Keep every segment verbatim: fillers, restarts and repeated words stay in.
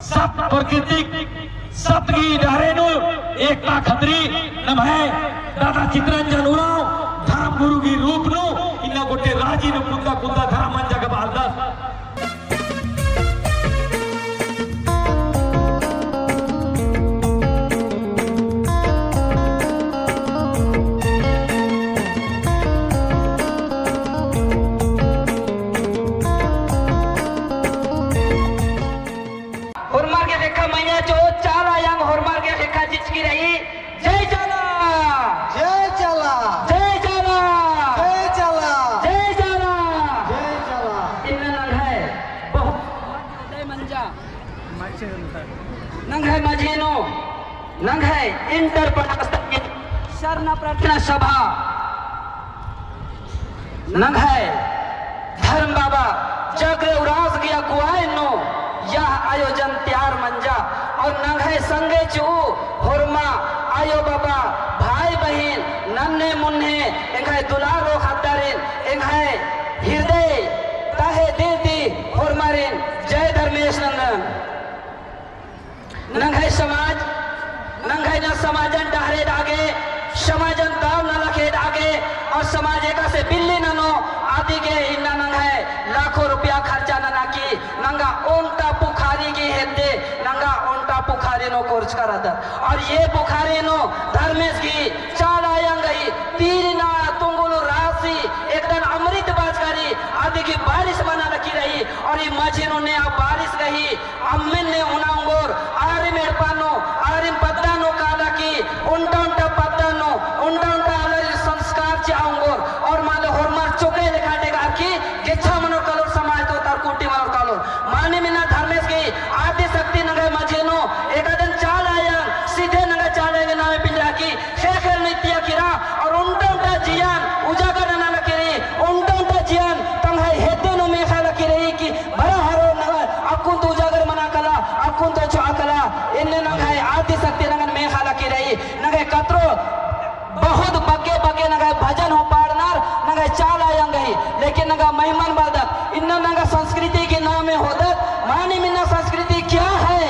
सत प्रकृतिक सत गही डहरे नू एकता खतरी नम्है दादा चितरंजन उराँव धर्म गुरु गही रूप नू इन्ना गोटे राजी नू कुद्दा कुद्दा धर्म मंजा गा बअदस। होरमर गे ख़ेक्खा मइय्याँ चो, चाला आयंग होरमर गे ख़ेक्खा चिच्चकी रई। जय चाला। जय चाला। जय चाला। जय चाला। जय चाला। जय चाला। इन्ना नंग्है बहुत जय मंजा। नंग्है मझी नू, नंग्है इंटर पास तक सरना प्रार्थना सभा नंग्है धर्म बाबा जागरे उराँवस गही अगुवाई नू यह आयोजन तैयार मंजा और नंग्है संगे चिऊ होरमा आयो बाबा, भाई बहिन, नन्हे मुन्हे, एंग्है दुलारो ख़द्दारिन, एंग्है हृदय तहे दिल ती होरमारिन जय धर्मेस नन्दन। नंग्है समाज, नंग्है ना समाजन डहरे डागे, समाजन दाव नलख एदागे, और समाज एकासे बिल्ली ननो, अदिगे इन्ना नंग्है लाखों रुपया खर्चा नना की, नंगा ओन्टा पुखारी गही हेद्दे, नंगा ओन्टा पुखारी नू कोरचका रअदत। और ये पुखारी नू धर्मेस गही चाला आयंग गही तीरिना तुंगुल रासी एकदन अमृत बाचका रई, अदिगे बारिश मना लगी रई, और ई मझी नू ने आ बारिश गही अम्मिन ने उना ओंगोर, आरिम एड़पा नू, आरिम पद्दा नू काला की, ओन्टा ओन्टा पद्दा नू, ओन्टा ओन्टा आलर संस्कार चिआ ओंगोर, और माले होरमर चोके लेखा डेगार की, गेच्छा मनोर कालोर समाज तो तार कोटी मनोर कालोर। मानिम इन्ना धर्मेस गही आदि शक्ति नंग्है मझी नू, एकादन चाला आयंग, सीधे नंग्है चाला आयंग नामे पिंजरा की, ख़ेख़ेल नृत्य किरा और ओन्टा ओन्टा जियन उजागर नना लगी रई, ओन्टा ओन्टा जियन तंग्है हेद्दे नू मेख़ा लगी रई कि बरा हरो नंग्है अक्कुन तो उजागर मना कला, अक्कुन तो चोआ कला, एन्ने नंग्है आदि शक्ति नंगन मेख़ा लगी रई, नंग्है कतरो बहुत बग्गे बग्गे नंग्है भजन हूँ पाड़नर, नंग्है चाला आयंग गही, लेकिन नंगा महिमन बअदत, इन्ना नंगा संस्कृति के नामे होदत, मानिम इन्ना संस्कृति क्या है,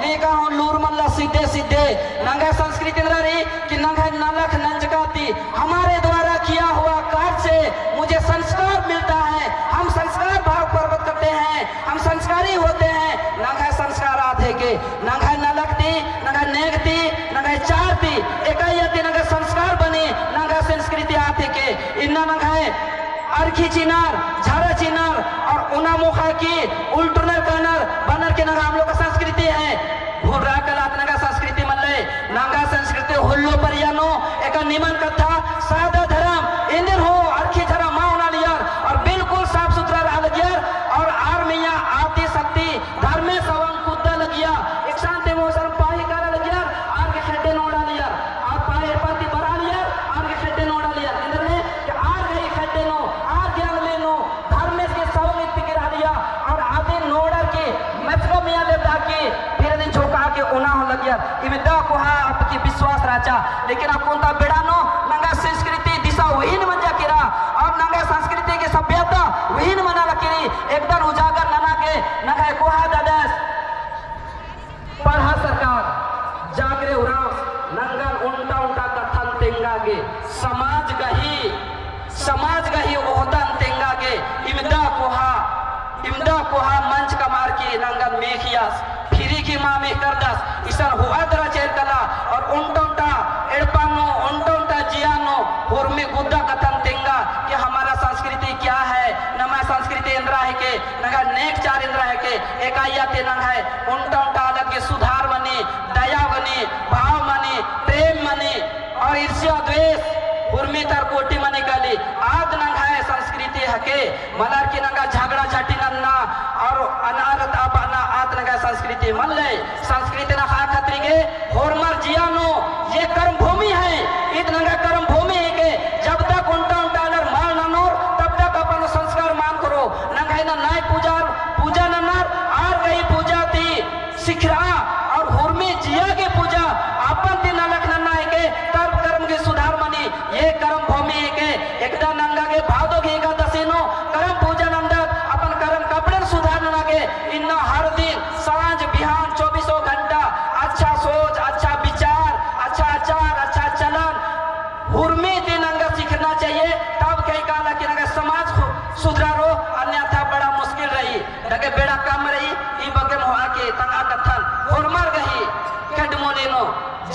नेका हूँ लूर मल्ला सीधे सीधे, नंग्है संस्कृति एन्दरा रई, कि नंग्है नलख नंजका ती हमारे द्वारा किया हुआ कार्य से मुझे संस्कार मिलता है, हम संस्कार भाव प्रवत करते हैं, हम संस्कारी होते हैं। नंग्है संस्कार आद हेके, नंग्है नलख ती, नंग्है नेग ती, नंग्है चार ती, एकाया ती नंग्है संस्कार बनी, नंग्है संस्कृति आद हेके। इन्ना नंग्है अरखी चिअनर, झरा चिअनर और ओना मोख़ा की उल्टुनर कानर बअनर के नंग्है हम लोग का संस्कृति है। भुर्रा कला आद नंगा संस्कृति मल्ले, नंगा संस्कृति होल्लो परिया नू, एका निमन कत्था, सादा धरम, एन्देर हूँ अरखी झरा मा ओनालियर, और बिल्कुल साफ सुथरा रआ लगियर, और आर मइय्याँ आदि शक्ति धर्मेस अवंग कुद्दा लगिया, एकसानते मोसन पाही काला लगियर, आर गे खेड्डे नू ओड़ालियर, आर पाही एड़पा ती बरआलियर, आर गे खेड्डे नू ओड़ालियर, एन्देर ने कि आर गे खेड्डे नू, आर गे अंगले नू, धर्मेस गे सवंग इत्ती गिरालिया, और आदिन नोड़र की, मेचका मिया लेता की, फिर अदिन झोंका के ओना हूँ लगियर। इवंदा कोहा अक्कु ती विश्वास रहचा, लेकिन अक्कुन ता बेड़ा नू, नंगा संस्कृति दिशा विहीन मंजा केरा, और नंगा संस्कृति की सभ्यता विहीन मना लगी रई, एकदन उजागर नना गे, नंग्है कोहा ददस। पड़हा सरकार, जागरे उराँव, नंगन ओन्टा ओन्टा कत्थन तेंगा गे, समाज गही, समाज गही ओहदन तेंगा गे, इवंदा कोहा, इवंदा कोहा मंच कमअर की नंगन मेखियस, फिरी की मा मेख करदस, इसन होआ दरा चेर कला, और ओन्टा ओन्टा एड़पा नू, ओन्टा ओन्टा जिया नू, होरमी गुद्दा कत्थन तेंगा कि हमारा संस्कृति क्या है, नम्है संस्कृति एन्दरा हेके, नंग्है नेग चार एन्दरा हेके, एकाया ती नंग्है ओन्टा ओन्टा अलग गे सुधार मनी, दया मनी, भाव मनी, प्रेम मनी, और ईर्ष्या द्वेष, हुरमी तर कोटी मनी काली, आद नंग्है संस्कृति हेके, मलर की नंगा झगड़ा झटी नन्ना, और अनारत आपाना आद नंग्है संस्कृति मल्ले, संस्कृति नखा खतरी गे, होरमर जिया नू, ये कर्म भूमि है, ईद नंगा कर्म भूमि हेके, जब तक ओन्टा ओन्टा आलर मल ननोर, तब तक अपन संस्कार मान करो। नंग्है ना नाय पूजा, पूजा नन्नर, आर गही पूजा ती सिखरा, और हुरमी जिया गे पूजा, अपन ती नलख नन्ना हेके, तब कर्म गे सुधार मनी, ये कर्म भूमि हेके, एकदा नंगा गे भादो गे एकादशी नू, कर्म पूजा नन्दत, अपन कर्म कपड़ेन सुधार नना गे, इन्ना हर दिन, सांझ, बिहान,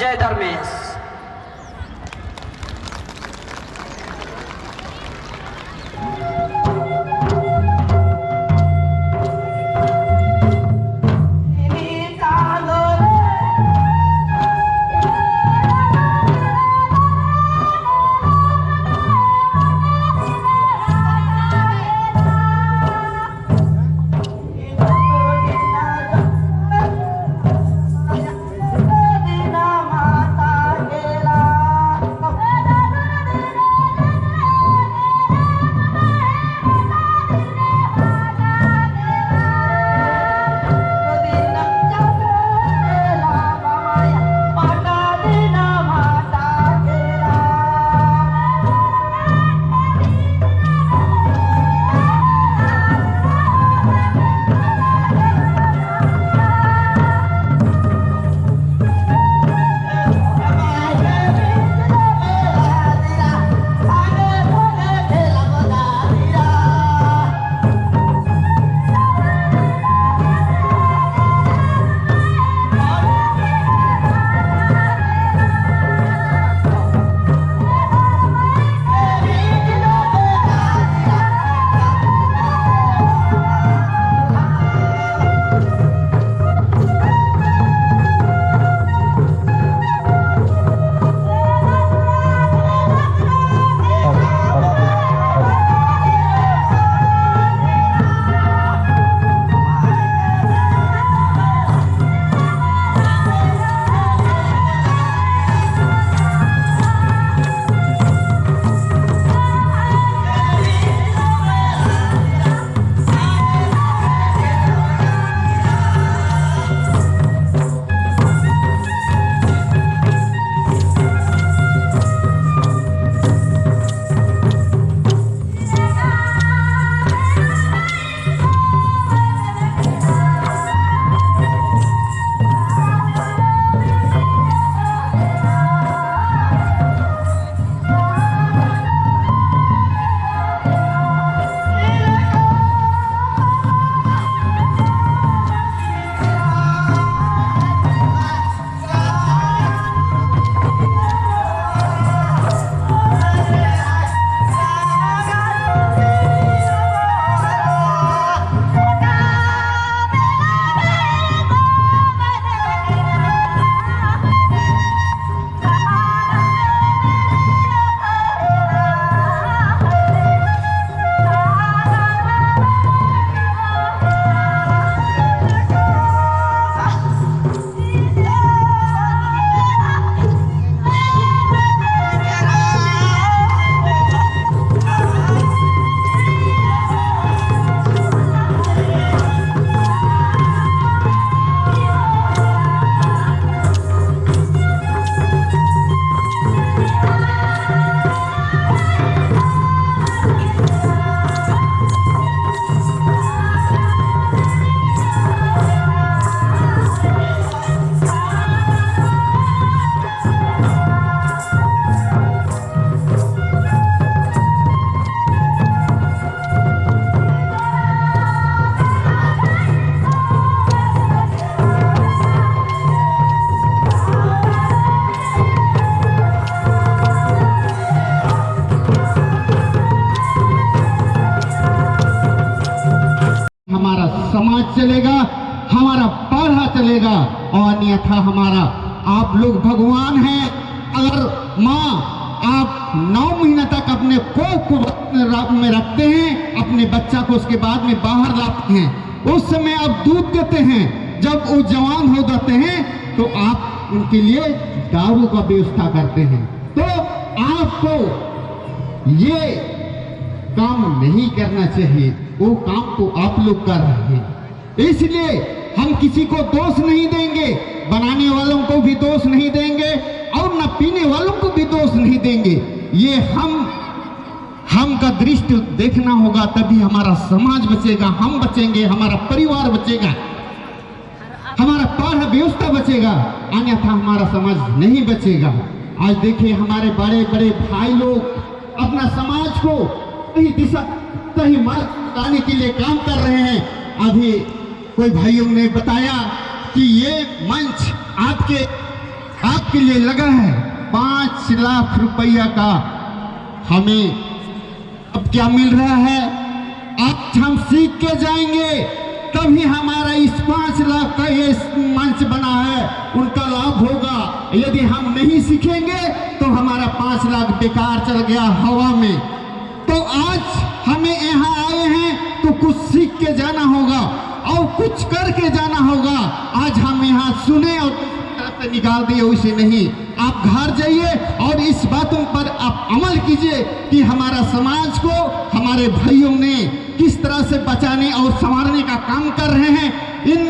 जय धर्मेस। हमारा समाज चलेगा, हमारा पाढ़ा चलेगा, और अन्यथा हमारा आप लोग भगवान हैं। अगर माँ आप नौ महीना तक अपने कोख को रा-, में रखते हैं, अपने बच्चा को उसके बाद में बाहर लाते हैं, उस समय आप दूध देते हैं, जब वो जवान हो जाते हैं तो आप उनके लिए दारू का व्यवस्था करते हैं। तो आपको ये काम नहीं करना चाहिए, वो काम तो आप लोग कर रहे हैं। इसलिए हम किसी को दोष नहीं देंगे, बनाने वालों को भी दोष नहीं देंगे और न पीने वालों को भी दोष नहीं देंगे। ये हम, हम का दृष्टि देखना होगा, तभी हमारा समाज बचेगा, हम बचेंगे, हमारा परिवार बचेगा। हमारा पाढ़ा व्यवस्था बचेगा, अन्यथा हमारा समाज नहीं बचेगा। आज देखिए, हमारे बड़े-बड़े भाई लोग अपना समाज को सही दिशा, सही मार्ग लाने के लिए काम कर रहे हैं। अभी कोई भाइयों ने बताया कि ये मंच आपके, आप के लिए लगा है, पाँच लाख रुपया का हमें अब क्या मिल रहा है? आज हम सीख के जाएंगे, तभी हमारा इस पाँच लाख का ये मंच बना है, उनका लाभ होगा। यदि हम नहीं सीखेंगे, तो हमारा पाँच लाख बेकार चल गया हवा में। तो आज हमें यहाँ आए हैं, तो कुछ सीख के जाना होगा और कुछ करके जाना होगा। आज हम यहाँ सुने और निकाल दिए, उसे नहीं। आप घर जाइए और इस बातों पर आप अमल कीजिए कि हमारा समाज को हमारे भाइयों ने किस तरह से बचाने और संवारने का काम कर रहे हैं। इन